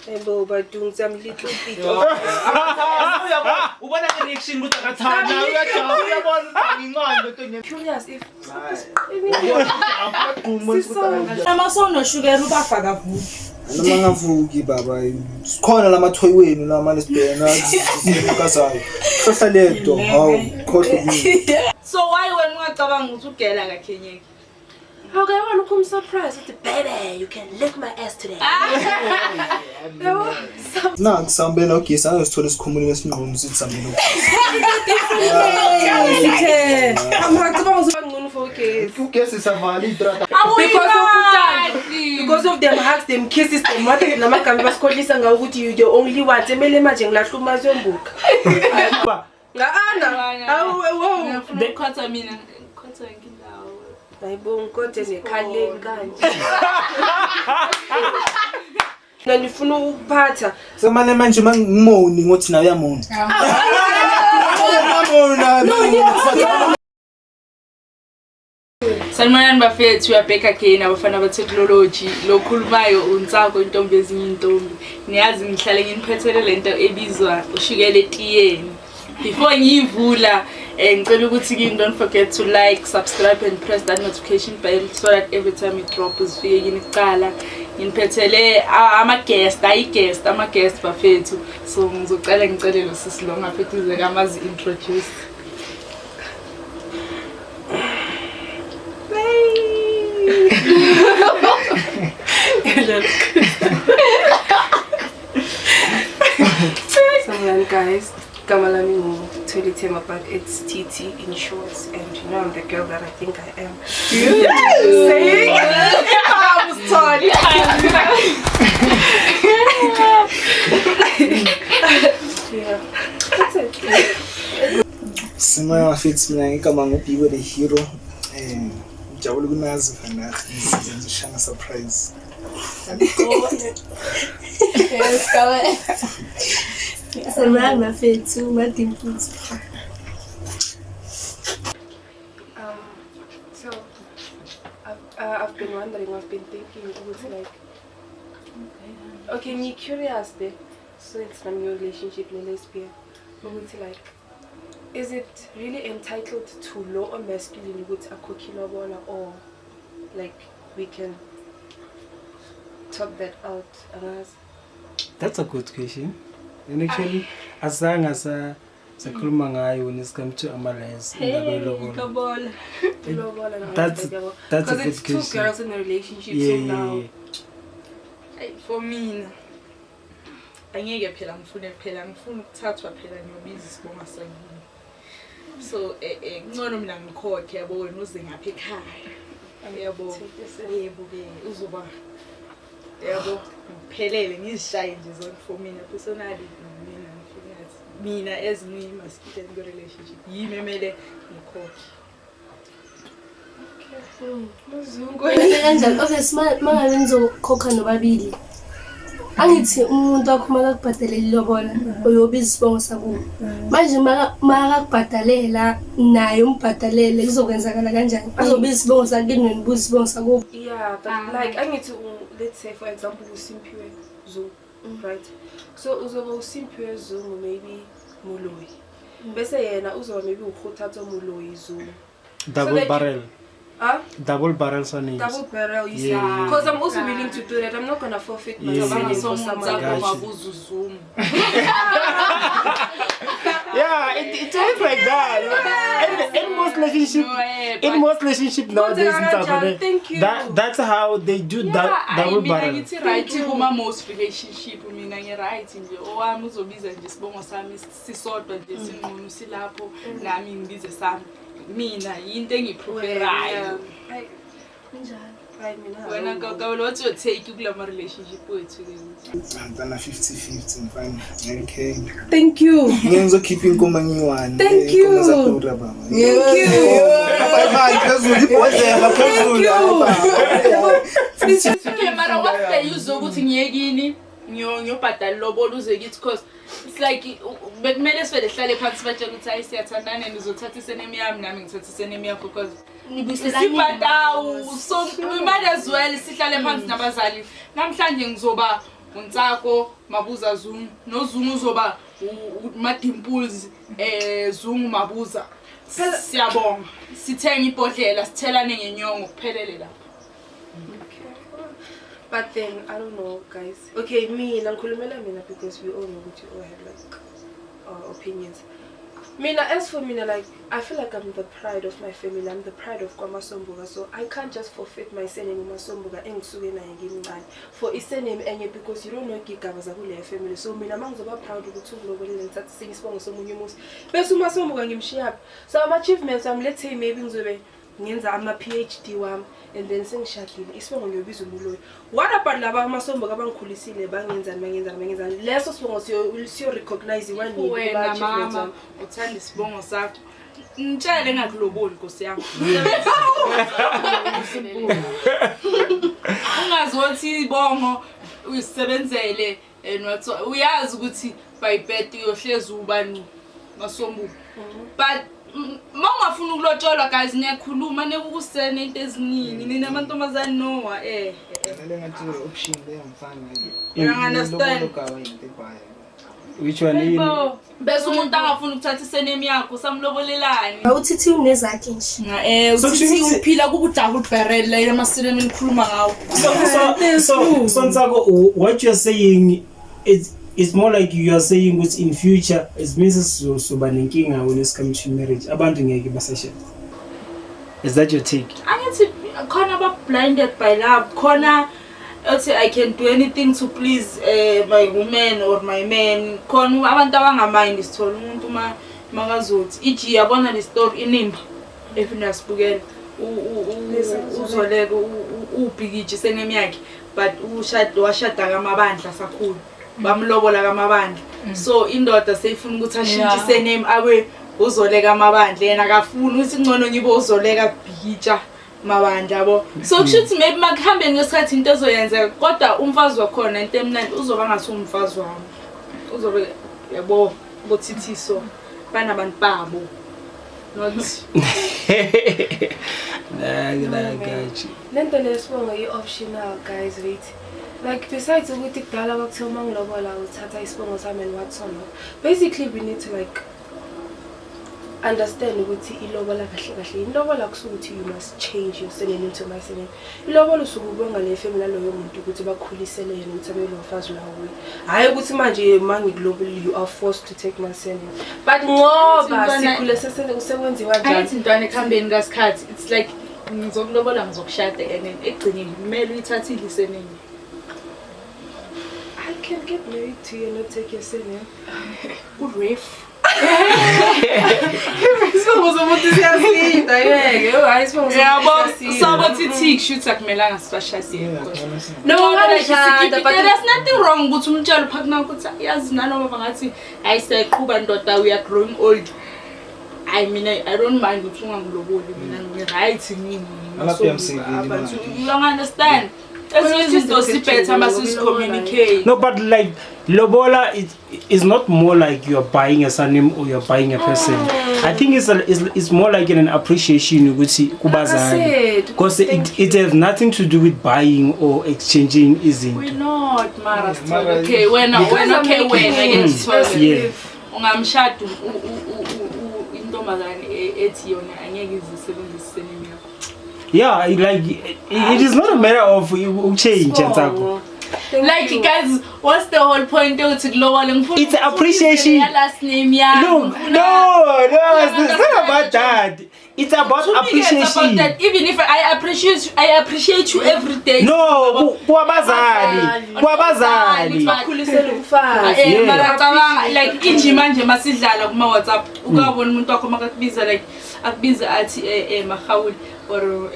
Yebo badung some little bit of Ubona nge-reaction ukuthi akathanda uyajabula uyabona ukuthi ngincane lento nje. Curious if Noma sewunoshukela ubafaka vuki. Noma ngavuki baba, sikhona lamathoyi wenu lamane sibhena sinukazayo. Hlohla lento, hawu khohlwa kimi. So why wena ungacabanga ukuthi ugela akakhenyeki? Okay, I want to come surprise with the baby. You can lick my ass today. Yabo? Na kusambela ugesi angizithola isikhumulweni esinqunu sithi sambela ugesi. Angicabanga ukuthi bangcono for ugesi. Ugesi savala itrata. Because of uthando. Because of them hugs, them kisses, them what namagama basikhohlisa ngawo ukuthi you the only one. Semele manje ngilahla umazombuka. Ngaana. Awu wow. Ngifuna ukukhotha mina, ngikhotha yonke indawo. Hayibo ngikothe nekhaleni kanje. Mina ngifuna ukuphatha. Semane manje mangimoni ngothi nawe uyamona. Uyamona. Sanibonani bafethu, we are back again abafana ba-technology. Lo khulumayo uNtsako intombi ezinye intombi. Niyazi ngihlale nginiphethele lento ebizwa ushukela etiyeni. Before ngiyivula, ngicela ukuthi kini don't forget to like, subscribe and press that notification bell so that every time we drop zifike kini kuqala. Nginiphethele ama-guest, ayi-guest, ama-guest bafethu. So ngizocela ngicele lo sisi lo ngaphethe uze kamazi introduce. Sanibonani guys. Igama lami ngu-Tholi Thema, but it's TT in short, and you know I'm the girl that I think I am. Saying? I was Tony. Yeah, that's it. Simoya bafethu mina ngigama nguBiwe the hero. Ngijabule ukunazi vandag ngizenza ushanga surprise. Sanibonani bafethu, Madimpuzi. So, I've been wondering, I've been thinking, ukuthi like, okay, ngi curious there, since I'm your relationship ne lesbian, ukuthi like, is it really entitled to low or masculine ukuthi akhokhe ilobola, or like we can talk that out? Angazi. That's a good question. And actually, azange sa sakhuluma ngayo when it's come to ama-les indaba yelobola. Lobola. Ilobola na That's a Because good it's two question. girls in a relationship, Yeah, so yeah, now yeah. Hey, for mina angeke phela ngifune phela ngifuna ukuthathwa phela ngiyobiza isibonga sakini. So kungcono mina ngikhokhe yabo wena uze ngapha ekhaya. Yabo. Yebo ke uzoba yabo ngiphelele ngizishaye nje zonke for mina personally mina ngifuna ngathi mina as ngiyi-masculine kwi-relationship yimi emele ngikhokhe. Mzungu. Wenze kanjani? Obvious mangabe nizokhokha nobabili. Angithi umuntu wakho makakubhadalela ilobola uyobiza isibongo sakubo. Manje makakubhadalela naye umbhadalele kuzokwenzakala kanjani? Uzobiza isibongo sakini wena ubuza isibongo sakubo. Yeah, but like angithi let's say for example uSimphiwe Zungu, right? So uzoba uSimphiwe Zungu maybe Moloi. Bese yena uzoba maybe uKgothatso Moloi Zungu. Double that you- barrel. Huh? Double barrel surnames. Double barrel, you see. Yeah. Because I'm also willing to do that. I'm not gonna forfeit my Yeah. surname Cabanga for someone. somuntu Gotcha. mabuza uZungu. Yeah, it works like that. And in most relationship, No, in but- most relationship nowadays in South Africa, Thank you. that's how they do Yeah, that ayi, double mina barrel. ngithi right kuma most relationship mina ngi-right nje owami uzobiza nje isibongo sami sisodwa nje sinqunu silapho nami ngibize sami mina yinto engiyipreferayo. Hayi, hayi, mina Wena Nkawukawule, what's your take kulama relationship wethu ke? Mntana 50-50 mfana. Okay. Thank you. Ngeke ngizokhipha inkomo ngiyi-one. Thank Inkomo you. zadura baba. Thank you. Imali phezulu ibhodlela phezulu. you. Okay, mara what's the use ukuthi ngiye kini ngiyobhadala ilobola uze kithi cause it's like bekumele sivele sihlale phansi batshele ukuthi hayi siyathandana and uzothatha isenemi yami nami ngithatha isenemi yakho cause sibhadawu, so we might as well sihlale phansi nabazali namhlanje ngizoba uNtsako Mabuza Zungu, noZungu uzoba uMadimples Zungu Mabuza. Siyabonga. Sithenga ibhodlela, sithelane ngenyongo kuphelele lapho. But then I don't know, guys. Okay, mina ngikhulumela mina because we all know ukuthi we all have like our opinions. Mina, as for mina, like I feel like I'm the pride of my family. I'm the pride of KwaMasombuka, so I can't just forfeit my surname uMasombuka engisuke naye ngimncane for isurname enye because you don't know igigaba zakuleyo family. So mina mangizoba proud ukuthi ungilobolele ngithathe esinye isibongo somunye umuzi bese uMasombuka ngimshiyaphi. So ama-achievements wami, let's say maybe ngizobe ngenza ama-PhD wami and then sengishadile, isibongo ngiyobiza umuloyi. What about laba amasombuka abangikhulisile, bangenzani, bangenzani, bangenzani? Leso sibongo siyo-recognize nini Wena kuma-achievements mama wami? Uthanda isibongo sakho. Ngitshele ngakuloboli, nkosi yami. Ungazi ukuthi ibongo uyisebenzele and what, uyazi ukuthi by birth uyohlezi ubani, Masombuka. But ma ungafuni ukulotsholwa, guys, niyakhuluma nekukusene into eziningi nina amantombazane nowa. Le ngathi option leyo mfana. You understand? Into ebhaya. Which one? Yini? Bese umuntu angafuni ukuthatha isurname yakho, samlobolelani? Awuthithi unezakhe nje. So Uthi kusho ukuthi- uphila kubu-double barrel la emasinema nikhuluma ngawo. So Ntsako, what you're saying is more like you are saying ukuthi in future it means soba nenkinga when it's come to marriage. Abantu ngeke basashada. Is that your take? Angithi khona aba-blinded by love, khona othi I can do anything to please my woman or my man, khona abantu abangamind. Sithola umuntu uma makazothi iji yabona le story inimba if niyasibukela uZoleka ubhikitshe surname yakhe, but ushada, washada kaMabandla sakhulu, bamlobola kaMabandla, so indoda seyifuna ukuthi ashintshe surname abe uZoleka Mabandla, yena akafuni ukuthi ngcono ngibe uZoleka Bhikitsha Mabandla, yabo. So kusho ukuthi maybe makuhambeni kwesikhathi into ezoyenzeka, kodwa umfazi wakhona into emnandi uzoba ngathi umfazi wami uzobe, yabo, bothithiso banabantu babo, not Nah, got you. Lento lesibongo i-optional, guys. Wait, like besides ukuthi kudala kwakuthiwa uma ngilobola uthatha isibongo sami and what's on, basically we need to like understand ukuthi ilobola kahle kahle, ilobola kusuke you must change your surname into my surname. Ilobola usuke ubonga le family laloyo muntu ukuthi bakhulisele yena ukuthi abe lo mfazi lawo kuye, hhayi ukuthi manje uma ngikulobolile you are forced to take my surname, but ngoba sikhule sekwenziwa njalo. Angithi ntwana, ekuhambeni kasikhathi it's like ngizokulobola, ngizokushada, and then ekugcineni kumele uyithathile isurname. I can get married to you and not take your surname. Uref. Isibongo somuntu siyasinda, yeke hayi, isibongo somuntu Yabo. siyasinda. Sobothi kushuthi akumelanga sibashadile. No, ungashada, but There's nothing wrong ukuthi umtshele upartner ukuthi yazi nanoma bangathi hayi siyayiqhuba ndoda, we are growing old. Hayi mina I don't mind ukuthi ungangiloboli, mina ngi-right. Alapha uyamsevile manje. You understand, ezinye izinto sibetha masizicommunicate. No, but like lobola is not more like you're buying a surname or you're buying a person. I think it's more like an appreciation ukuthi kubazali. Said, Because thank it has nothing to do with buying or exchanging We izinto. not mara Sithole. Mara- Okay, wena Because wena I'm okay making wena it ke Sithole, ungamshada intombazane ethi yona angeke izisebenzise surname yakho? Yeah, like it is not a matter of change Ntsako. Thank Like you. guys, what's the whole point yokuthi kulobole? Ngifuna It's appreciation. ya last name yami. No, no, it's not about that. It's about To me, it's about appreciation. that. Even if I appreciate, I appreciate you every day. No, kwabazali, kwabazali. Bakhulisele umfazi. Mara cabanga like inji manje masidlala kuma WhatsApp, ukabona umuntu wakho makakubiza, like akubiza athi Mahawuli or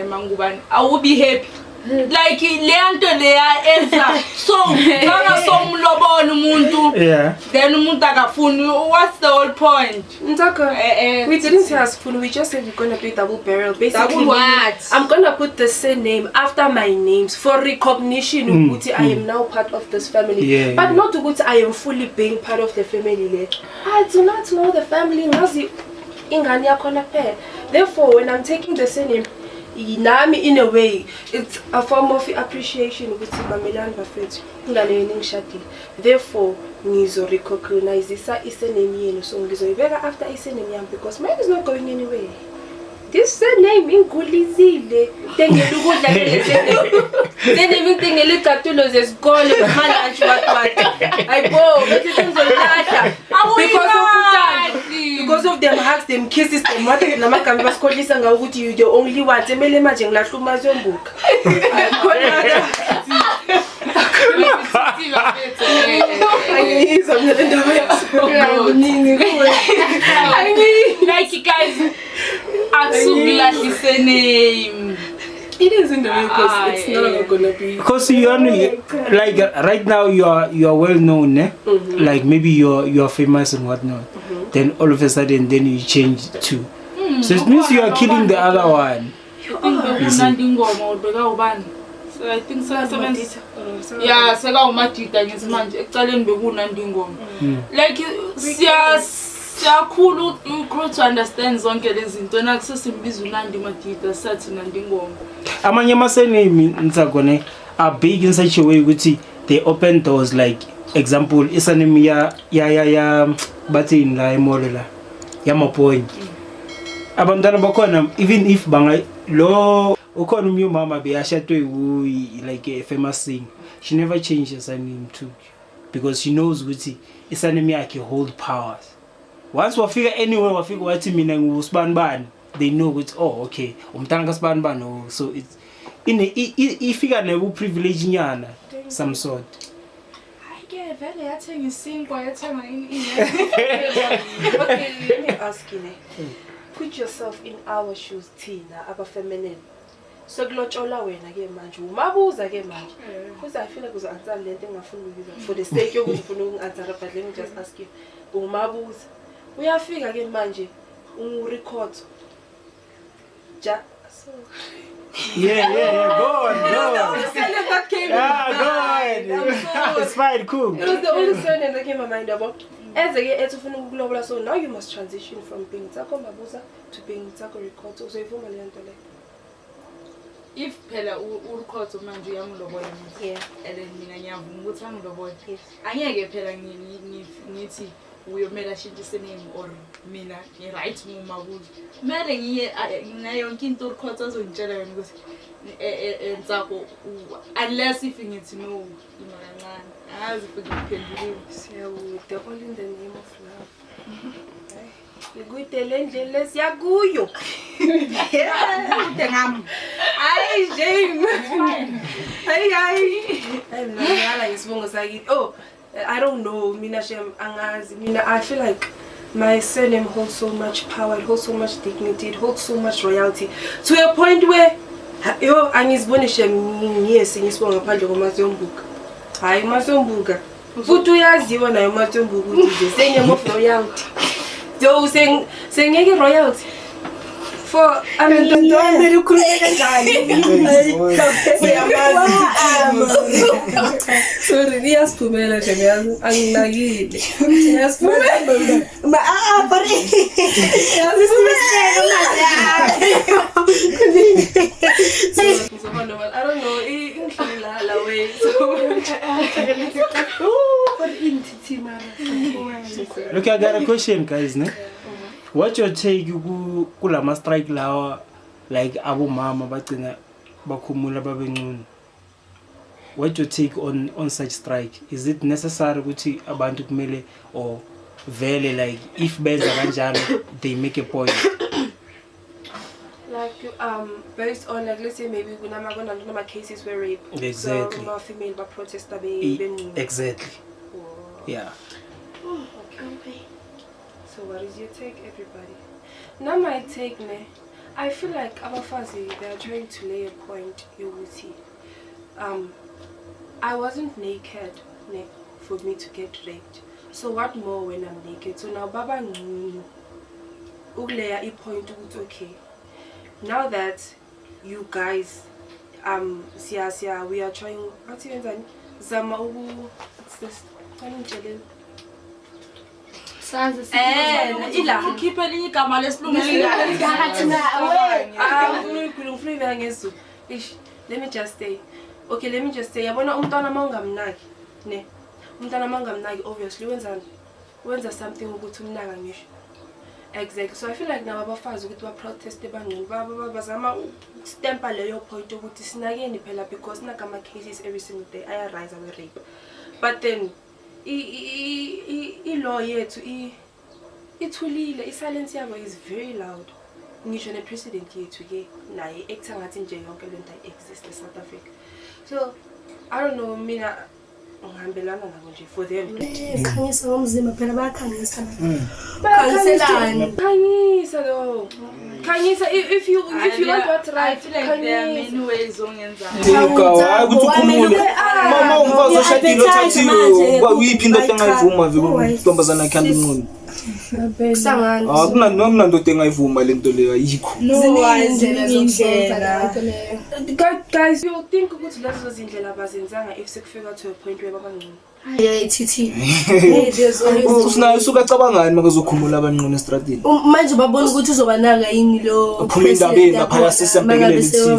Mangubani, awubi happy. Like leya nto leya enza so bangasomlobola umuntu, then umuntu akafuni, what's the whole point? Ntako, we didn't say asifuni, we just said we're gonna be double barrel. Basically, Double what? I'm gonna put the same name after my names for recognition ukuthi I am now part of this family. But not ukuthi I am fully being part of the family le. I do not know the family, ngazi ingane yakhona kuphela. Therefore, when I'm taking the surname, Nami in a way it's a form of appreciation ukuthi mamelani bafethu, ingane yenu ngishadile, therefore ngizo-recognizisa i-surname yenu, so ngizoyibeka after i-surname yami because mine is not going anywhere. This surname ingulizile, tengela ukudla ngale surname, ngithengele icathulo zesikole, ama-lunch, what what. Ayibo, bethi sengizoyilahla because of uthando, because of them hugs, them kisses, them what, namagama basikhohlisa ngawo ukuthi you the only one. Semele manje ngilahla uMazombuka? Ayikhona, angiyizwa mina le ndaba yaso. Like guys, akusukulahla name. It is in the way because it's no longer gonna be. Because you are like right now you are well known, eh? Like maybe you are famous and whatnot. Then all of a sudden, then you change to. So it means you are killing the other one. I think bekumnandi ingoma or bekawubani. So I think sekasebenza, ya, sekawumadida ngithi manje ekucaleni bekunandi ingoma. Like siya siyakhula, you grow to understand zonke lezi zinto, nakusesimbiza unandi madida, sathi nandi ingoma. Amanye ama-surname, Ntsako, are big in such a way ukuthi they open doors. Like example, i-surname ya bathini la e-mall la yamapoint, abantwana bakhona, even if banga lo ukhona umnye umama beyashatwe like a famous thing, she never changed her surname too because she knows ukuthi i-surname yakhe hold powers. Once wafika anywhere, wafika wathi mina ngusibani bani, they know ukuthi oh okay, umntana kasibani bani. Oh, so it's ine ifika nebu privilege nyana some sort. Hayi ke vele yathenga isinkwa, yathenga ini. Okay, let me ask you ne. Put yourself in our shoes, thina aba-feminine. Sekulotshola wena ke manje, umabuza ke manje. Because I feel like uzo-answer lento engafuni ukuyibiza for the sake yokuthi ufuna ukungi-answera, but let me just ask you. Umabuza. Uyafika ke manje ungu-record. Ja so Yeah, go on, go on. Surname that came in Yeah, my go mind. on. I'm sorry. It's fine, cool. It was the only surname that came in my mind, yabo. Eze ke ethi ufuna ukukulobola, so now you must transition from being Tsako Mabuza to being Tsako Records. Uzoyivuma leyo nto leyo? If phela uRecords manje uyangilobola mina and then mina ngiyavuma ukuthi angilobola, angeke phela ngithi uyomele ashintshe i-surname or mina ngi-right ngumabuza, kumele ngiye ngayo yonke into uRecords azongitshela yona ukuthi Ntsako unless if ngithi no, ima kancane, angazi if ngiphendulile. Siyakude, all in the name of love. Hayi, ikude le ndlela esiyakuyo. Kude ngami. Hayi shame. Hayi hayi. Hayi mina ngiyala ngesibongo sakithi. Oh, I don't know, mina shem angazi. Mina I feel like my surname holds so much power, it holds so much dignity, it holds so much royalty to a point where yo angiziboni shem ngiyesinye isibongo ngaphandle koMasombuka. Hayi, uMasombuka. Futhi uyaziwa naye uMasombuka ukuthi nje surname of royalty. So sengeke royalty. For I mean, Ntombi ukhulume kanjani? Sorry, iyasiphumela nje ngiyazi anginakile. Iyasiphumela. Ma ah ah but Ngizoba normal. I don't know, ingihlula la way. So But intiti mara. Look, I got a question, guys, ne? What's your take kulama strike lawa, like abomama bagcina bakhumula babe? What's your take on such strike? Is it necessary ukuthi abantu kumele or vele like if benza kanjalo they make a point? Like based on, like, let's say maybe kunama cases where rape. Exactly. So ma female ba protesta be benqunu. Exactly. Oh. Yeah. Okay. So what is your take, everybody? Now my take, ne? I feel like abafazi, they are trying to lay a point yokuthi I wasn't naked, ne, for me to get raped. So what more when I'm naked? So now baba ngcono ukuleya i-point ukuthi okay, now that you guys siya siya we are trying, bathi benzani, zama uku, what's this? Cela ungitsheleni. Sazi Eh, ila. ukhiphe elinye igama lesilungu. Ah, ngifuna uyibeka ngesiZulu. Ish, let me just say. Okay, let me just say yabona umntwana mawungamnaki, ne? Umntwana mawungamnaki obviously wenzani? Wenza something ukuthi umnaka ngisho. Exactly. So I feel like nabo abafazi ukuthi ba-proteste bangcono bazama ukustampa leyo point ukuthi sinakeni phela because sinaka ama-cases every single day aya-rise awe-rape. But then i-law yethu ithulile, i-silence yabo is very loud. Ngisho ne-president yethu ke naye ekutha ngathi nje yonke lento ayi-exist e-South Africa. So I don't know, mina ngihambelana nabo nje for them. Khanyisa ngomzimba phela bayakhanyisa. Khanyiselani. Khanyisa though. Khanyisa if you want what's I right. feel like there are Khanyisa. many ways ongenza. Hayi ukuthi ukhumule. Mama umfazi oshadile othathiwe uyiphi indoda engayivuma vele intombazana yakhe ihambe inqunu? Kusangana. Ah, kuna ndoda engayivuma lento leyo ayikho. Ziningi indlela zokusolva le nto leyo. Guys, you think ukuthi lezo zindlela abazenzanga if sekufika to a point where babangcono. Yeah, TT. Hey, there's always Usinayo usuke acabangani makazokhumula abanqunu estradini? Manje babona ukuthi uzobanaka yini lo Uphuma endabeni laphaya sesiyambhekelela i-TV. i-TV.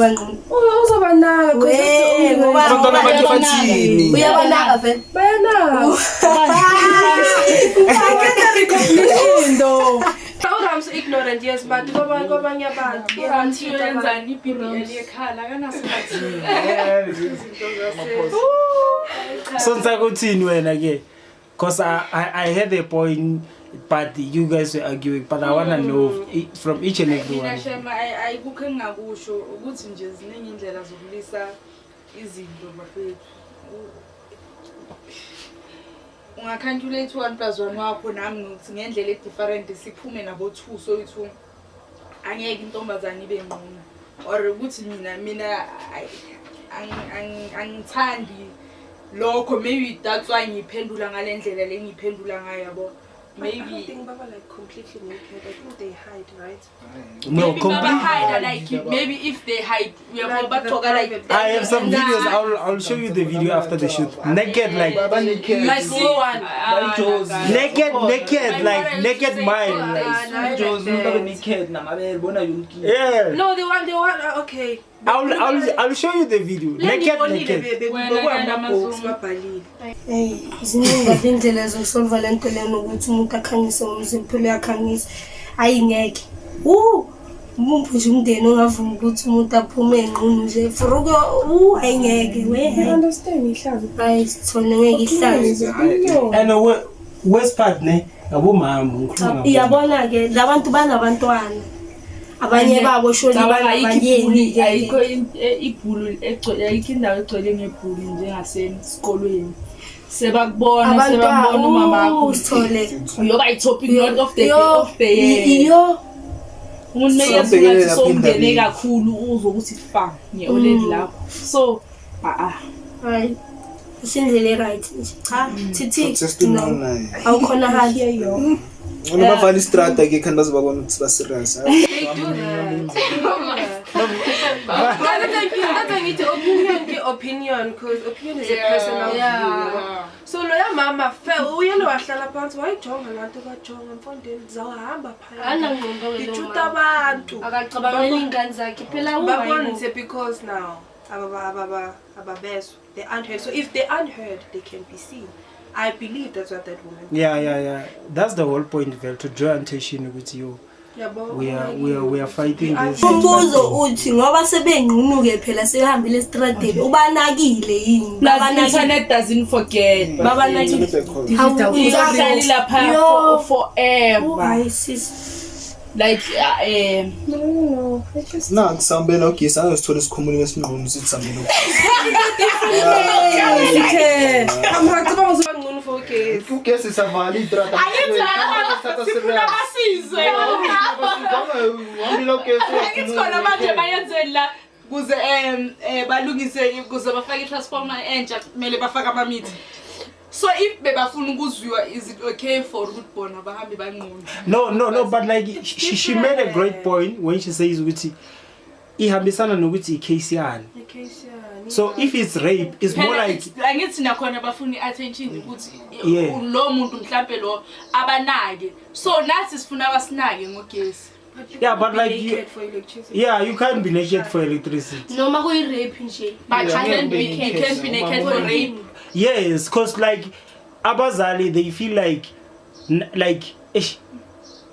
Uzobanaka because that's the only way. Abantwana abantu bathini? Uyabanaka vele. Bayanaka. I get the recognition though. I'm so ignorant, yes, but kwabanye abantu. Uranti wenzani i-BBL yekhala akanasikhathi. So ngisakuthini wena ke? Because I had a point, but you guys were arguing, but I want to know from each and every Mina one. shema ayikukho engingakusho ukuthi nje ziningi indlela zokulisa izinto bafethu. Ungacalculate 1 plus 1 wakho nami ngithi ngendlela e-different siphume nabo 2 so 2 angeke intombazane ibe ngcono or ukuthi mina angithandi lokho. Maybe that's why ngiphendula ngale ndlela le ngiphendula ngayo, yabo. Maybe. I don't Maybe think Baba like completely naked. I think they hide, right? No, maybe baba complete. hide, like maybe if they hide uyabo Like the bagqoka like private- I have some videos. I'll show you the video after the shoot. Naked like Like no one. Naked naked like naked mind. Like, Jozi umuntu abe naked namabele bona yonke into. Yeah. No, the one. Okay. I'll show you the video. Naked naked. Bekuwama-books babhalile. Hey, ziningi kabi indlela zokusolva le nto lena ukuthi umuntu akhanyise ngomzimba phela uyakhanyisa. Hayi ngeke. Umuntu nje umndeni ongavumi ukuthi umuntu aphume enqunu nje for hayi ngeke we You hayi. understand ihlazo. Hayi sithole ngeke ihlazo. And the worst part ne ngabomama ngikhuluma ngabomama. Iyabona ke labantu banabantwana. Abanye babo sholi Cabanga ayikho ibhulu banabayeni. Ayikho ibhulu egcwele, ayikho indawo egcwele ngebhulu njengasesikolweni. Sebakubona sebambona umamakho Sithole. uyoba i-topic not of the day, Yo, of the year. Yo. Umuntu mekeze Siyabhekelela ngathi lapha sowungene endabeni. kakhulu uzwe ukuthi fa nge-oledi lakho so ah. Hayi. Isindlela e-right nje. Cha, TT. Protest No. naye. Awukhonakali. Ngcono bavala istrata ke khani bazobabona ukuthi ba-serious. They do that. That's why ngithi opinion ke opinion because opinion is a personal view. Yabo. So loya mama fe uyele wahlala phansi wayijonga laa nto bajonga mfondini ndizawuhamba phaya. Anangqondo ke lo Ndijuta mama. abantu. Akacabangeli ingane zakhe phela. Babonise because now ababezwa. They aren't heard. So if they aren't heard, they can be seen. I believe that's what that woman. Yeah. That's the whole point, Vel, to draw attention with you. Yabo. We are fighting this. Umbuzo uthi ngoba sebenqunu-ke phela sebehambile esitradeni ubanakile yini? Plus Babanakile. internet doesn't forget. Babanakile. Izohlala lapha Yo. forever. Hayi sis. Like No, no, no. I just Naku sihambela ugesi angazithola isikhumulo esinqunu sithi sihambela ugesi. Angicabanga uzoba ngcono for ugesi. Ugesi savala itrata. Sifuna basizwe. Hambela ugesi. Angithi khona manje bayenzeni la kuze balungise kuze bafake i-transformer entsha kumele bafake amamitha. So if bebafuna ukuzwiwa, is it okay for ukuthi bona bahambe banqunu? No, but like she made a great point when she says ukuthi ihambisana nokuthi i-case yani. I-case yani. So if it's rape, it's more Phela like angithi nakhona bafuna i-attention ukuthi lo muntu mhlampe lo abanake, so nathi sifuna abasinake ngogesi. But you Yeah, can't but be like naked you- for electricity. Yeah, you can't be naked for electricity. Noma kuyi-rape nje. But Yeah, you can ngeke be, ube you can be naked. naked for rape. Yes, cause like abazali, they feel like like eish,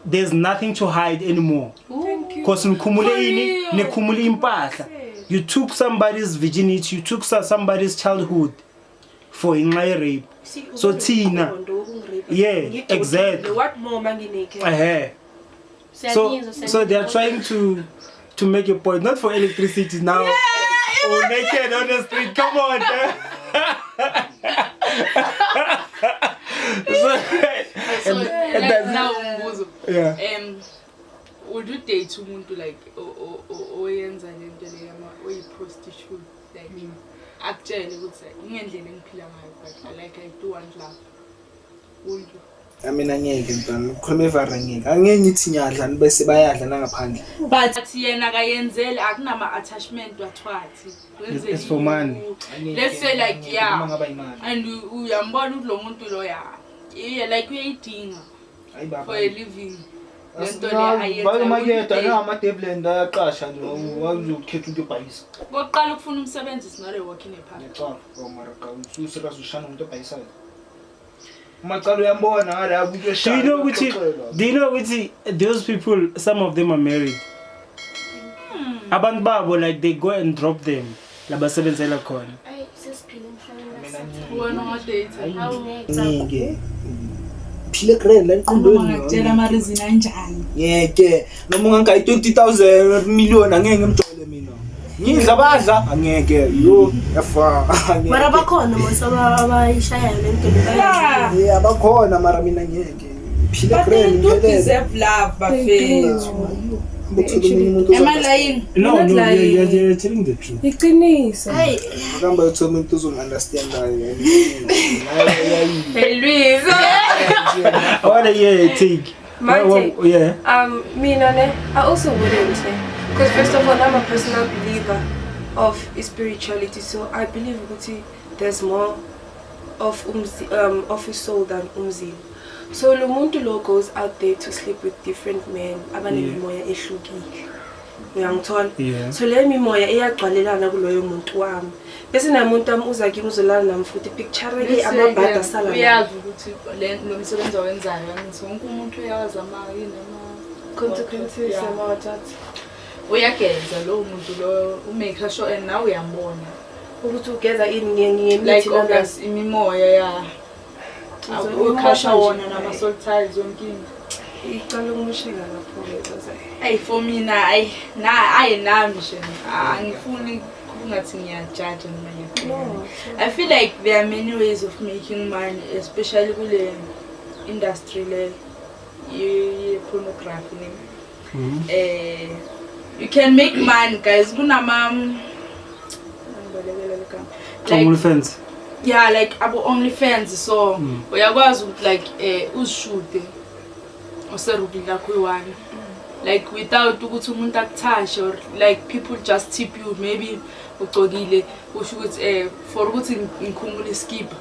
there's nothing to hide anymore. Thank you. Cause nikhumule For ini, real. nikhumule impahla. You took somebody's virginity, you took somebody's childhood for inxa ye-rape. See, So ube thina- nomqondo wokungirape. Yeah, Ngigqokile. exactly. What more manginaked? Ehhe. So they are trying to make a point, not for electricity now. Oh, naked on the street, come on. So, So and like that's- now umbuzo, yeah. Would you date umuntu like oyenza lento le oyi-prostitute, like akutshele ukuthi ingendlela engiphila ngayo, but I do want love, would you? Mina ngeke mntwana, ukhuluma evara, ngeke, angeke ngithi ngiyadla bese bayadla nangaphandle. But yena akayenzeli, akunama-attachment wathwathi. It's for money. Let's say like, yeah. Uma ngaba imali. And uyambona ukuthi lo muntu lo ya, yeah, like uyayidinga Hayi baba. for a living lento le ayenza. Bayomaketha nangama-devland ayaqasha nje, wazokhetha into yobhayisa. Kokuqala ukufuna umsebenzi is not a walk in a park. Ngiyacala oh mara ka ususerious ushana umuntu obhayisayo umacala uyambona ngala umuntu Do eshaya. you know ukuthi do you know ukuthi those people, some of them are married. Abantu babo, like they go and drop them labasebenzela khona. Ayi, sesiphile emhlabeni kaSathane. Wena ungadate? Awungeke. Ngeke. Phile grand la Noma emqondweni. ngakutshela ama-reason anjani. Ngeke. Noma ungangayi 20,000 million angeke ngimjole mina. Ngidla badla angeke. Yo, yafa. Angeke. Mara bakhona mos abayishayayo le nto le, bayazi. Yeah, bakhona mara mina ngeke. Phile But they grand do ngiphelele. deserve love, bafethu. Ngithola omunye umuntu Am I lying? No, You're not no, lying. you're telling the truth. Iqiniso. Hayi, Akamba uthola umuntu ozom-understandayo. Hey Louise. I wanna hear your take. My take. Yeah. Mina ne, I also wouldn't ne, because first of all, I'm a personal believer of spirituality, so I believe ukuthi there's more of of his soul than umzimba. So lo muntu lo goes out there to sleep with different men abanemimoya ehlukile. Uyangithola? Yeah. So le mimoya iyagcwalelana kuloyo muntu wami. Bese namuntu wami uza kimi uzolala nami futhi, picture ke amabhada asala nawo. Uyazi ukuthi lo msebenzi awenzayo, angithi wonke umuntu uyawazi ama yini ama Consequences Yeah. amawathatha. Uyageza lowo muntu lo, umake sure, and nawe uyambona Ukuthi ugeza ini ngemithi like lana. obvious imimoya ya ukhasha Umoshwa nje. wona nama-soul ties, yonke into. Icala ukumosheka lapho-ke zaze. Ayi, for mina, ayi na, ayi nami nje angifuni kungathi ngiyajaja noma ngiyaqina. No. I feel like there are many ways of making money, especially kule industry le ye-pornography ne. You can make money, guys. Kunama ngibalekela le gama. Like, OnlyFans. Yeah, like abo OnlyFans, so uyakwazi ukuthi like uzishude userubini lakho uyi-one, like without ukuthi umuntu akuthashe, or like people just tip you, maybe ugcokile, usho ukuthi for ukuthi ngikhumule iskipa,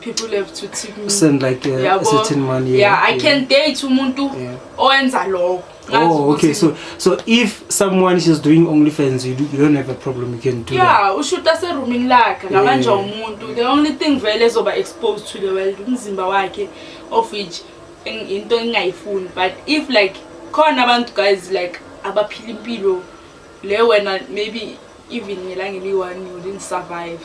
people have to tip me. Send like a Yabo. certain money. Yeah, I can date umuntu Yeah. owenza lokho. Ngazi Oh, okay. So if someone is doing OnlyFans, you don't have a problem. You can do that. Yeah, ushuta serumini lakhe ngabanjwa Yeah. umuntu, the only thing vele ezoba exposed to the world umzimba wakhe, of which into engingayifuni. But if like khona abantu, guys, like abaphila impilo le wena maybe even ngelanga eliyi-one you wouldn't survive,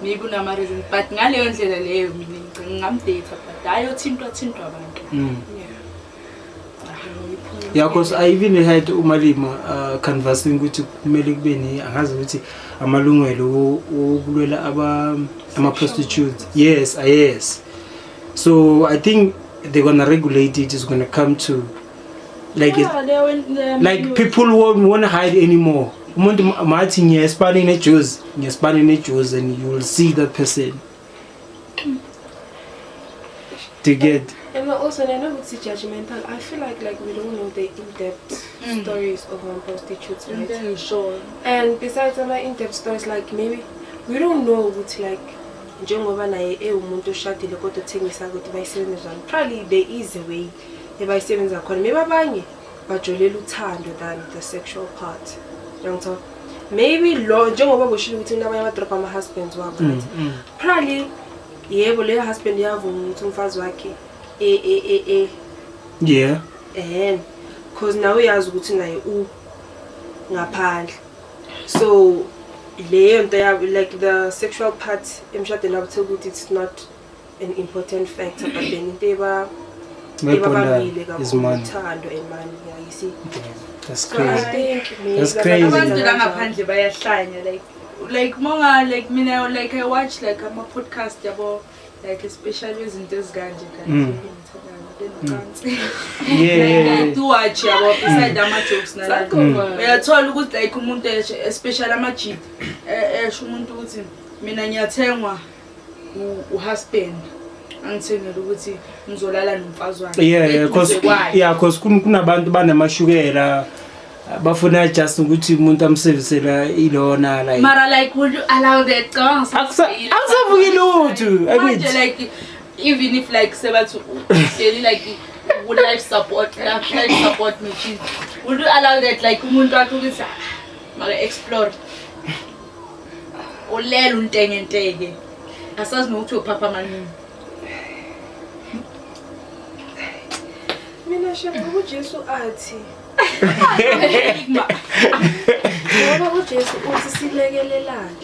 maybe unama-reason, but ngaleyo ndlela leyo mina ngicina ngingamdata, but hayi othintwa thintwa abantu. Yeah, because I even had uMalima canvassing ukuthi kumele kube ne, angazi ukuthi amalungelo wokulwela aba ama prostitutes. Yes, yes. So I think they're gonna regulate it. It's gonna come to like it, Yeah, there are like many. People won't hide anymore. Umuntu mathi ngiyespanini nejuice, ngiyespanini nejuice, and you will see that person to get And also, I know it's judgmental. I feel like we don't know the in-depth stories of our prostitutes, right? Into engishoyo. And besides my in-depth stories, like maybe We don't know ukuthi like njengoba naye ewumuntu oshadile kodwa uthengisa ukuthi bayisebenza njani. Probably there is a way ebayisebenza khona. Maybe abanye bajolela uthando than the sexual part. Uyangithola? Maybe lo njengoba kushilo ukuthi kunabanye abadrop ama-husbands wabo, right? Probably yebo, leyo husband iyavuma ukuthi umfazi wakhe e e e e ehena, cause nawe uyazi ukuthi naye u ngaphandle, so leyo nto yabo, like the sexual part emshadweni wabo, thola ukuthi it's not an important factor, but then into ebabambile is kakhulu money. Uthando and money, yeah, you see. That's So I crazy. think maybe That's crazy. Abantu la ngaphandle bayahlanya, like monga, like mina, like I watch like ama podcast yabo, like especially izinto ezikanje, guys. Yeah. I do watch yabo, beside ama jokes nalana, uyathola ukuthi like umuntu especially ama-jit, esho umuntu ukuthi mina ngiyathengwa uhusband angithengele ukuthi ngizolala nomfazi wakhe Yeah, cause eduze kwakhe. yeah, cause kunabantu banemashukela, bafuna just ukuthi umuntu amservisela ilona, like Mara like, would you allow that? Cabanga. Akusavuki lutho. Manje Akithi. like even if like sebathi uhleli like ku-life support, life support machine, would you allow that, like umuntu wakhe ukuthi, "Ah, maka explore ulela untengenteke, asazi nokuthi uyophapha manini"? Mina shebe uJesu athi, ngoba uJesu uthi silekelelane,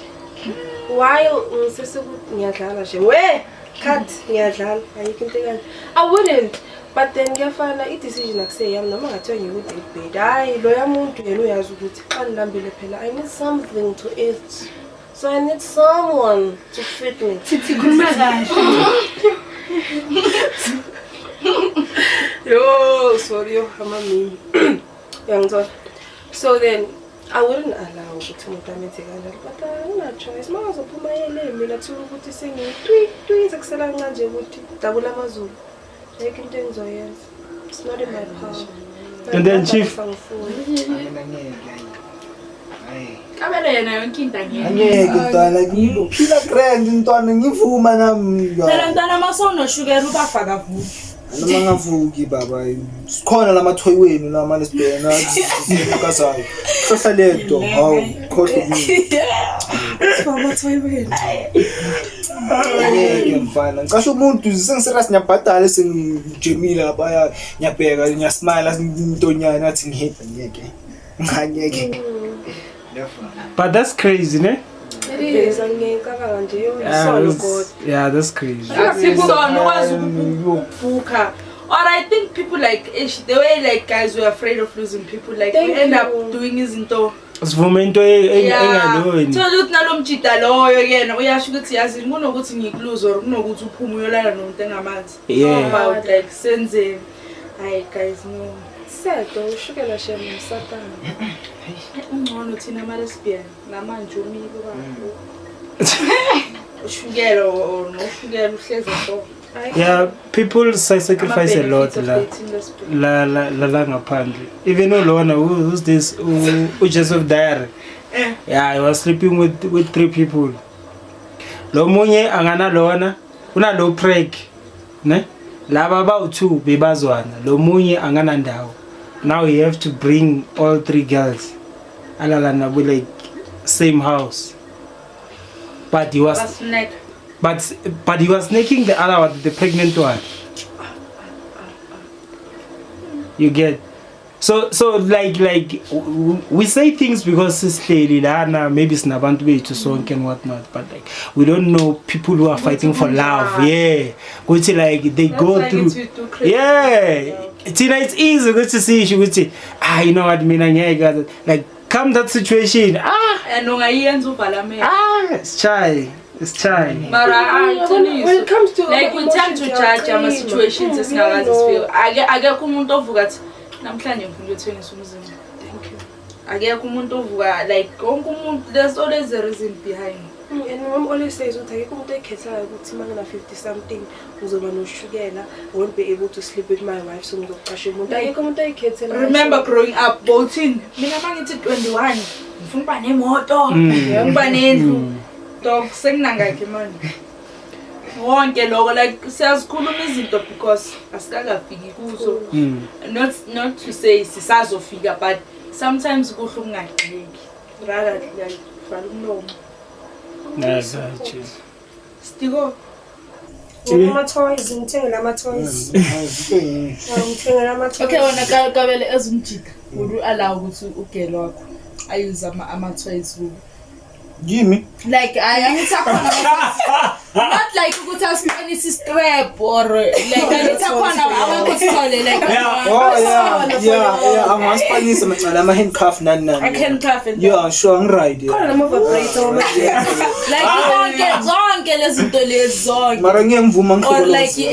while ngisesekuthi ngiyadlala nje, we cut, ngiyadlala, ayikho into ekanje. I wouldn't, but then kuyafana, i-decision akuseyami noma ngathiwa ngiku-deathbed. Hhayi, loya muntu yena uyazi ukuthi xa ngilambile phela I need something to eat, so I need someone to feed me. Thithi, khuluma kahle. Yo, sorry, yo, amamimi. Uyangithola? So then I wouldn't allow ukuthi umuntu amenze kanjalo, but angina-choice. Uma ngazophuma yele mina, thola ukuthi sengitwi twi, sekusela kancane nje ukuthi dabula amazulu, ayikho into engizoyenza. It's not in my power. And then, Chief- Angifuni. Mina ngeke, hayi. Hayi. Kabelo yena yonke into angeke. Angeke mntwana, ngiphila grand mntwana, ngivuma nami. Phela mntwana, uma sewunoshukela ubafaka vuki. Noma ngavuki baba, sikhona lamathoyi wenu lama-lesbian kazayo. Hlohla lento, hawu, khohlwa kimi. Angeke mfana. Ngicasha umuntu sengiserious, ngiyabhadala, sengijemile lapha, ngiyabheka, ngiyasmile, intonyana athi ngihappy, ngeke. Ngeke. But that's crazy, ne? It is, angicabanga nje yo, isono kodwa. Yeah, that's crazy. Akusona ukwazi ukubhukha. Or I think people like ish, the way like guys were afraid of losing people, like Thank we end you. up doing izinto. Sivume into engaloni. Thola ukuthi nalo mjida loyo yena uyasho ukuthi yazi kunokuthi ngikuluze or kunokuthi uphume uyolala nomuntu engamazi. About like senzeni. Hayi guys, no. Sedo ushukela shem satana. Ungcono thina ama-lesbian namanje umile baba. Ushukela or noshukela uhlezi so. Yeah, people sacrifice a lot Ama-benefits of la. dating lesbian. La la la la ngaphandle. Even ulona who's this uJoseph Diary. Yeah, he was sleeping with three people. Lo munye angana lona, unalo preg, ne? Laba bawu2 bebazwana. Lo munye anganandawo. Now you have to bring all three girls. Alala nabo like same house. But he was Basnack. but he was snaking the other one, the pregnant one. You get so like we say things because sihleli lana, maybe sinabantu bethu sonke and whatnot, but like we don't know people who are fighting for love. Yeah, ukuthi like they That's go why through. ngithi we do crazy. Yeah, thina it's easy ukuthi sisho ukuthi, ah, you know what, mina ngeke, like come that situation, ah. And ungayenza uvala amehlo. Ah, it's chai, it's chai. Mara When it comes to like we tend to judge ama situations esingakaze sifike. Ake akekho umuntu ovuka athi namhlanje ngifuna ukuyothengisa umzimba. Thank you. Akekho umuntu ovuka like wonke umuntu, there's always a reason behind. And my mom always says ukuthi akekho umuntu ekhethayo ukuthi uma ngina 50 something ngizoba noshukela, I won't be able to sleep with my wife, so ngizoqasha umuntu. Akekho umuntu oyikhethela. Remember growing up bowuthini? Mina mangithi 21 ngifuna ukuba nemoto, ngifuna ukuba nendlu. Dog sekunangakhi manje? Wonke lokho like siyazikhuluma izinto because asikakafiki kuzo. Not to say sisazofika, but sometimes kuhle ukungagxeki. Rather like vala umlomo. Nazaje. Stiko. Ama-toys, ngithengele ama-toys. Ngithengele ama-toys. Okay, wena kabele ezumjika. Would you allow ukuthi ugirl wakho ayuse ama-toys kubo? Kimi? Like angithi akhona, not like ukuthi asiqinise strap or like angithi akhona abakusithole like Yeah. Oh yeah, angaspanisa macala ama handcuff nani nani. I can cuff and Yeah, sure, ngiright. Khona Yeah. nama-vibrator. Like zonke lezi zinto lezi zonke. Mara ngeke ngivuma Or ngihlobo. like Eh,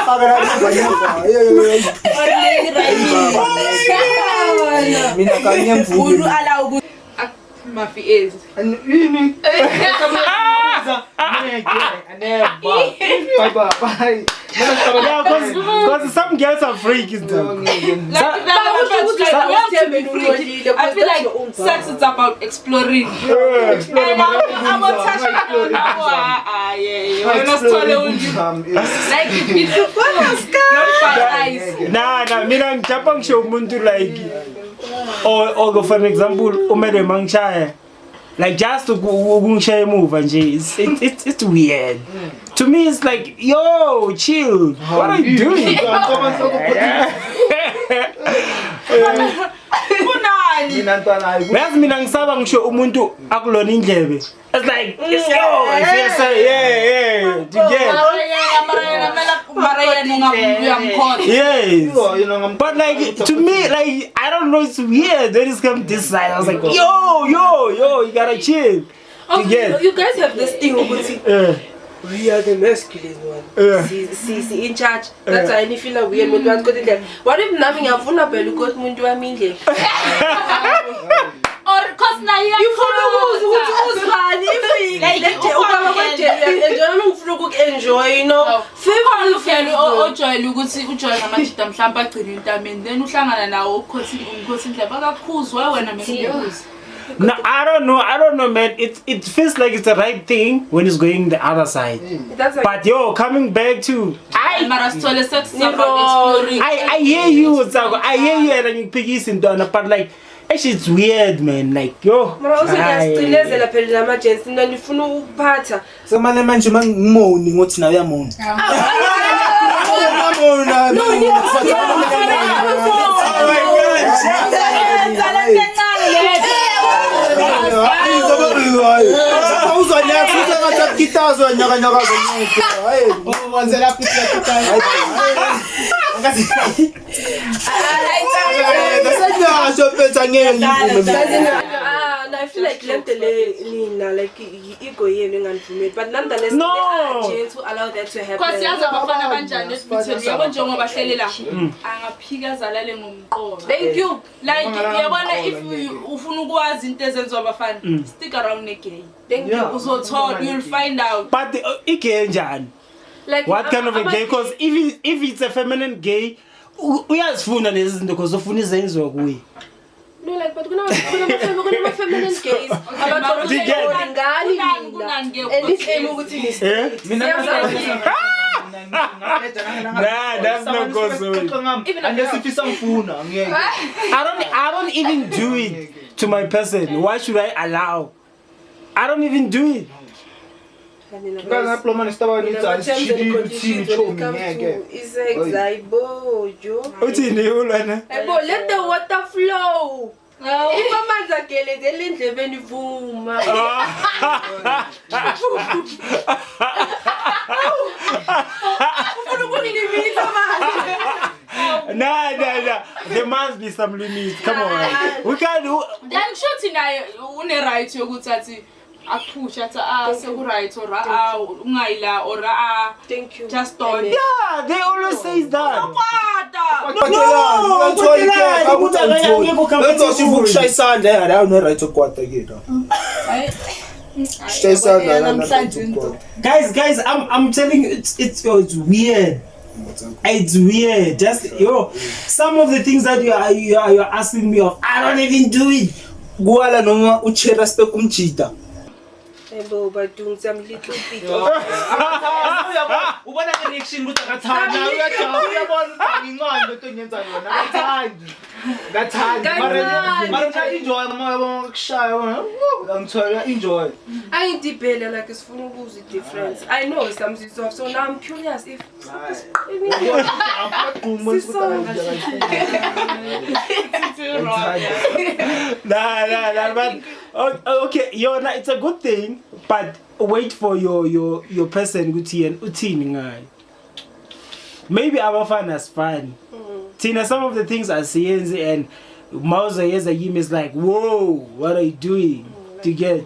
faka la ngemuva. Or like right. Mina kanye Would you ngivuma. allow ukuthi Mafi is Yini? Bye bye. Bye. Yeah, cause some girls are freaky though. Like, I feel like sex is about exploring. And I'm touch. Like it's not by eyes. Nah, mina ngijumpa ngisho umuntu like or for an example umele mangishaya like just ukungishaya emuva nje it's weird. To me it's like, yo, chill. What are you doing? Kunani? Yazi mina ngisaba ngisho umuntu akulona indlebe. It's like, it's yo, I feel so, yeah. Do you get? Yes. But like to me, like I don't know, it's weird when it's come this side. I was like, yo, you gotta chill. Oh, You get? you guys have this thing ukuthi we are the masculine one. Yeah. Si in charge. That's why I feel weird umuntu wathi kodwa indlela. What if nami ngiyafuna phela ukuthi umuntu wami indlela? Or cause na Ngifuna ukuzwa ukuthi uzwani if Like, like ubaba kwejele enjoy nami ngifuna ukuku-enjoy, you know. Khona ugirl ojwayele ukuthi ujwayele namajida mhlawumbe agcine entameni then uhlangana nawo umkhothi indlebe akakhuzwa wena mekubuza. No, I don't know, man. It feels like it's the right thing when it's going the other side. That's like, But yo, coming back to Mara sithole sex is about exploring. I hear you, Tsako. I hear you and ngikuphikisa intwana, but like actually it's weird, man. Like yo. Mara also ngiyasicinezela phela nama-gents mina nifuna ukuphatha. Semane manje mangimoni ngothi nawe uyamona. Uyamona. Oh my I feel like lento le nina like ego yenu inganivumeli, but nonetheless No. there are gents who allow that to happen. Cause yazi abafana banjani esibithweni yabo njengoba hlelela angaphika azalale ngomqondo. Thank you. Like yabona if ufuna ukwazi into ezenziwa abafana, stick around negay. Thank you. Uzothola, you'll find out. But igay njani? Like What kind of a gay? Because if it's a feminine gay, uyazifuna lezi zinto because ufuna izenziwe kuye. No, like but kuna feminine gays abathola ngani mina. And this aim ukuthi ni Eh? Nah, that's not go so. I don't even do it to my person. Why should I allow? I don't even do it. Uthini ulwana? Let the water flow. If amanzi agelezela endlebeni vuma. Ufuna ukungilimisa manje. Nah. There must be some limits. Come on. We can't do. Then shuthi naye une right yokuthi athi akuphusha athi seku right or ungayi la or Thank you. Just don't. Yeah, they always say that. Guys, I'm telling you, it's weird. It's weird. Just yo, some of the things that you are asking me of, I don't even do it. Kuwala noma uchera spek umjita. Yebo badungs I'm little bit of Uyabona, ubona nge-reaction ukuthi akathandi. Uyajabula, uyabona ukuthi ngincane lento engiyenza yona. Akathandi. Akathandi. Kancane. Mara mara enjoy uma uyabona ukushaya yabona. Angithola enjoy. Angidibhele like sifuna ukuzwa i-difference. I know some is so now I'm curious if Nah, but okay, yona it's a good thing, but wait for your person ukuthi yena uthini ngayo. Maybe abafana asifani. Thina some of the things asiyenzi and mawuzoyenza yimi is like, whoa, what are you doing? To get.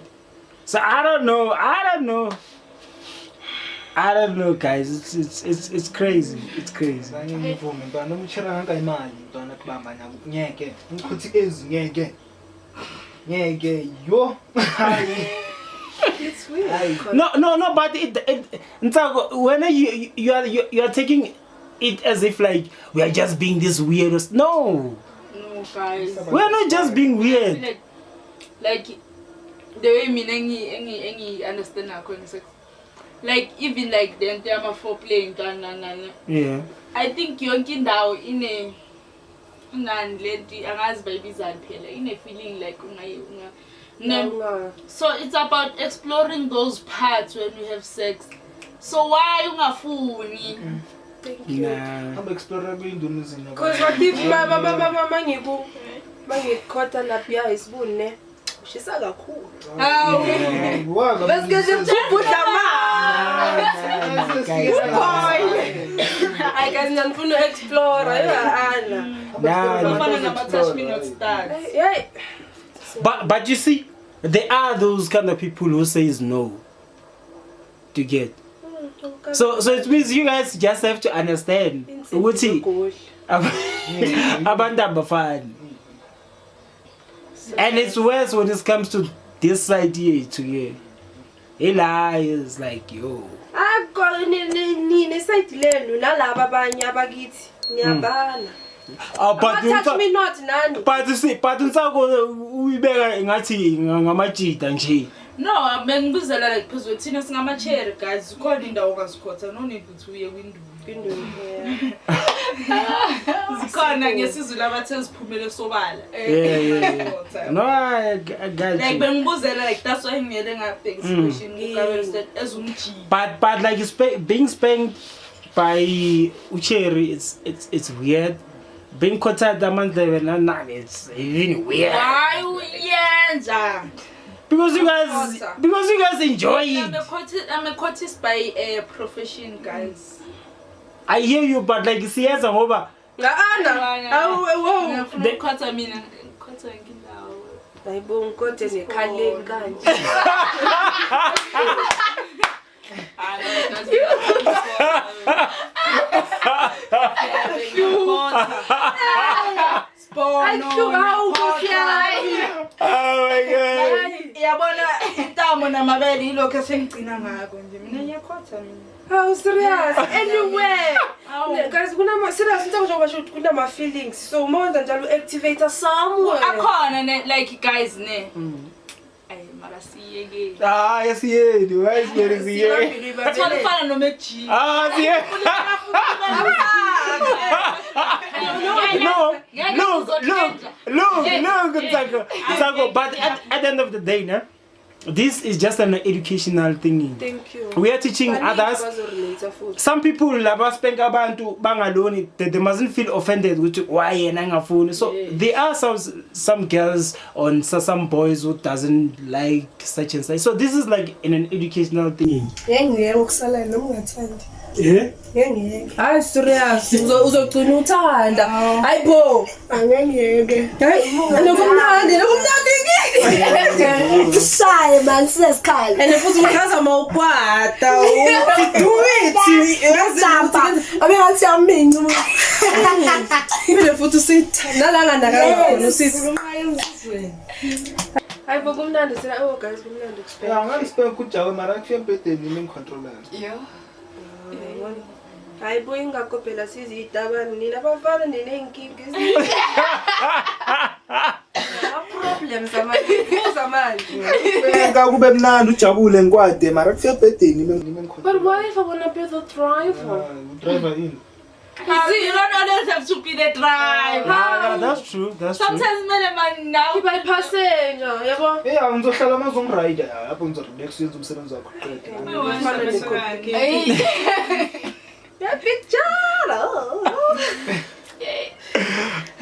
So I don't know. I don't know. I don't know, guys. It's crazy. It's crazy. Ngivume mntwana umshira kangaka imali mntwana kubamba nabo ngeke ngikhuthi ezi ngeke ngeke yo. It's weird. No, but it Ntsako, when you are taking it as if like we are just being this weirdos. No. No, guys. We are not just being weird. Like the way mina engi understand ngakhona sex. Like even like the entire foreplay ntwana. Yeah. I think yonke indawo ine unani lento angazi bayibizani phela ine feeling like unga ne. So it's about exploring those parts when we have sex. So why ungafuni? Thank you. Nah. Hamba explore kwinduna. Because what if mama ngiku mangikhotha lapha isibune ushisa kakhulu. Hawu. Bese ke kubhudla ma. Guys, Ay guys ngifuna explore ana. Nah, nah. Bafana nama touch me not start. Hey. But you see, there are those kind of people who says no. To get. So it means you guys just have to understand ukuthi abantu abafani. And it's worse when it comes to this side here to here. Ila is like yo. Akho ni side lenu nalaba abanye abakithi niyabala. But touch me not nani. But you see, but Ntsako uyibeka ngathi ngamajita nje. No, bengibuzela like phezulu thina singama-cherry guys. Zikhona indawo ongazikhotha no need ukuthi uye kwinduna. Zikhona ngesiZulu abathe ziphumele sobala. Yeah. No, I got like you. Bengibuzela like that's why ngiyele ngabheka situation kuGabelo said ezumjiki. But like being spanked by ucherry, it's weird. Being caught amandlebe nani, it's even weird. Why uyenza? Because you guys enjoy it. I'm a courtist by profession, guys. I hear you, but like siyenza ngoba Ana. Awu wow. Ngifuna ukukhotha mina, ngikhotha yonke indawo. Hayibo ngikothe nekhaleni kanje. Oh my God. Yabona intamo namabele yilokho esengigcina ngakho nje mina ngiyakhotha mina. How serious? Anyway. Guys, kunama serious into njengoba basho kunama feelings. So uma wenza njalo activate somewhere. Akhona ne like guys ne. Ay mara siyeke. Ah, siyeni, why is siyeni? Thola ufana noma eG. Ah, siyeni. No, look, Ntsako. But at the end of the day, ne, this is just an educational thingy. Thank you. We are teaching others. Some people laba spank abantu bangaloni, they mustn't feel offended ukuthi why yena angafuni. So there are some girls on some boys who doesn't like such and such. So this is like in an educational thing. Ngeke ukusala noma ungathandi. Eh? Ngeke. Hayi serious, uzogcina uthanda. Hayibo. Angeke. Hayi, lokumnandi, lokumnandi. Kushaye man sinesikhala. And futhi ungaza mawukwata. Do it. Uyajumpa. Abe ngathi yaminca umuntu. Phinde futhi usithi nalanga nakangona usithi. Hayibo kumnandi sila oh guys kumnandi kusipeka. Yeah, ngangisipeka ujawe mara kufika embhedeni mina ngicontroller. Yeah. Hayibo ingakho phela siziyitabani nina abafana niney'nkinga eziningi. Manje mzamanje, buza manje. Beka kube mnandi ujabule ngikwade mara kufika ebhedeni nime ngikhona. But why if I wanna be the driver? Driver in. You don't always have to be the driver. Yeah, that's true. That's true. Sometimes kumele man now Ngiba i-passenger, yabo? Yeah, ngizohlala uma uzongirayida lapho ngizorelax uyenze umsebenzi wakho uqede. Ufana ne-complicated. Yeah, picture.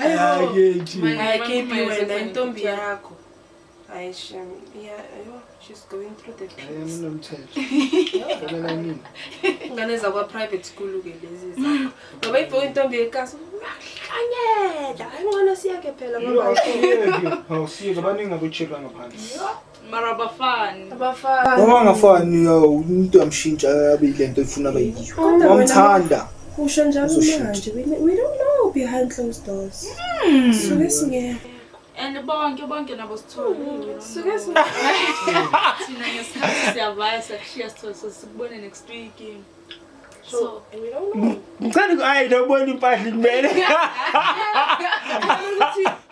Ah, yeah, gee. Hayi keep wena intombi yakho. Hayi shem. Yeah, ayo, she's going through the Hayi pits. mina nomthetho. Fanele nini? Ingane zakwa private school ke lezi zakho. Ngoba if intombi yekasi uyahlanyela. Hayi ngcono siyake phela ngoba Awusiyeke abaningi abochira ngaphandle. Mara abafani. abafana. Noma angafani yo, umuntu uyamshintsha abe ile nto efuna abe yiyo. Kodwa wena- Wamthanda. Usho njalo Uzoshintsha. manje. We don't know behind closed doors. Suke singekho. And bonke bonke nabo sithole. Suke Thina ngesikhathi siyavaya siyakushiya sithole so sikubone next week. So we don't know. Ngicela ayi nobona impahla kumele.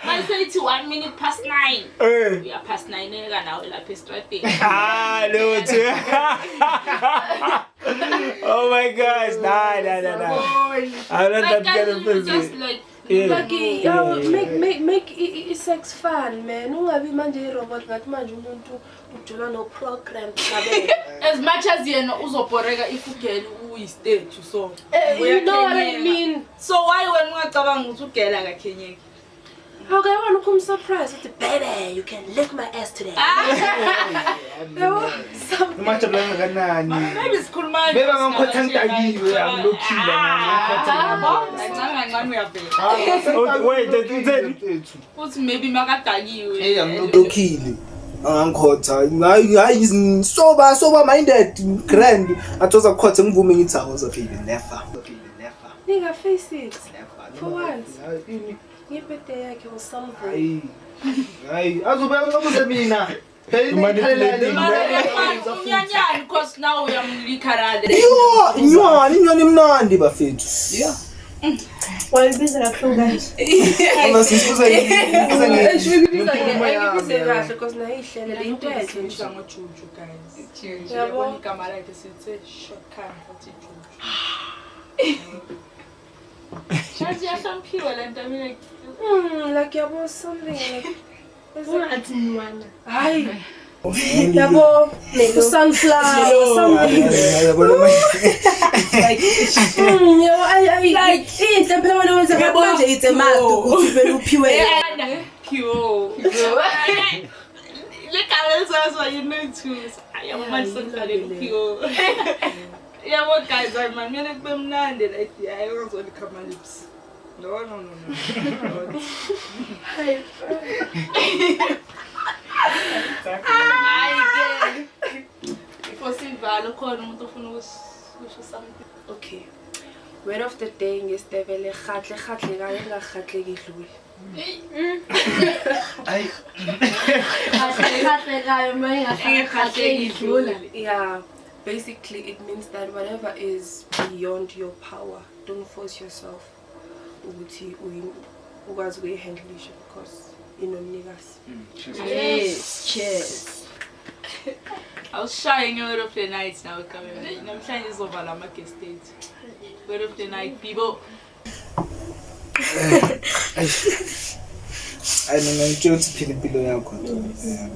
mayiseyithi 9:01. Eh. Uya past 9 eka nawe lapha estradini. Ah, lutho. Oh my gosh, nah, nah, nah, nah. I'm not Like that guys, kind of you just person. like Yeah. Like yo, make i-sex fun man. Ungabi manje i-robot ngathi manje umuntu ujola no program ngabe. As much as yena uzobhoreka if ugirl uyi-statue so. You know what I Uyakhenyeka. mean? So why wena ungacabanga ukuthi ugirl akakhenyeki? Okay, I want to come surprise uthi baby, you can lick my ass today. Yabo, something. Noma jabula kangakanani. Maybe sikhuluma Beba ngangikhotha ngidakiwe, angilokhile Yabo, kancane kancane uyavela. Oh, wait, utheni? Uthi maybe makadakiwe. Hey, angilokhu. Lokhile. Angikhotha. Hayi hayi sober minded grand. Athoza kukhotha ngivume ngithi awoza baby never. Baby never. Nigga, face it. Never. For once. Hayi, ini. Ngi-birthday yakhe or something. Hayi. Hayi, azobe angabuze mina. Phela Manipulating. Mara unyanyani because now uyamlikharale. Yo, inyoni, inyoni imnandi bafethu. Yeah. Wayibiza kabuhlungu kanje. Ngoba sisibuza Angibize kahle because nayo ihlelele into enhle nje. Ngojuju guys. Yabo. Yabona igama lakhe sithe shortcut sathi juju. Shazi yahloniphiwe le nto mina. Like yabo something like Ungathi nwana. hayi. Yabo, sunflower something. Yabo ay ay inhle phela wena wenza Yabo nje it's a must ukuthi vele uphiwe. Pure. Le gama elizaziwa you know too. Yabo manje sekufanele uphiwe. Yabo guys, hayi man, kumele kube mnandi like hayi ungazolikha ama lips. No no no no. Hayi. Hayi ke. Before sivale khona umuntu ofuna ukusho something. Okay. Word of the day ngesitebele kgatle kgatle ka engakgatleki idlule. Hayi. Kgatlekayo ma ingakgatleki idlula. Yeah, basically it means that whatever is beyond your power, don't force yourself ukuthi ukwazi ukuyihandlisha because inomnikazi. Yes, cheers. Awushaye nge-word of the night nawe Kabelo. Namhlanje izovala ama-guest ethu. Word of the night, Bibo. Hayi mina ngitshela ukuthi phila impilo yakho nto.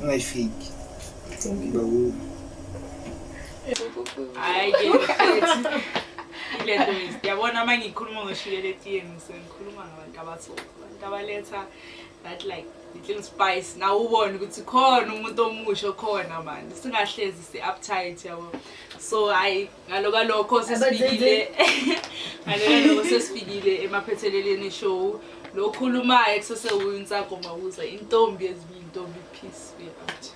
Ungayifiki. Iba kuwe. Hayi ke mfethu. Ile nto yabona uma ngikhuluma ngoshukela etiyeni ngisuke ngikhuluma ngabantu abatho, abantu abaletha that like little spice. Nawe ubone ukuthi khona umuntu omusha okhona manje. Singahlezi si-uptight yabo. So hayi ngalokho sesifikile. Ngalokho sesifikile emaphetheleleni show. Lo khulumayo kusesewuNtsako Mabuza, intombi ezibi intombi. Peace, we out.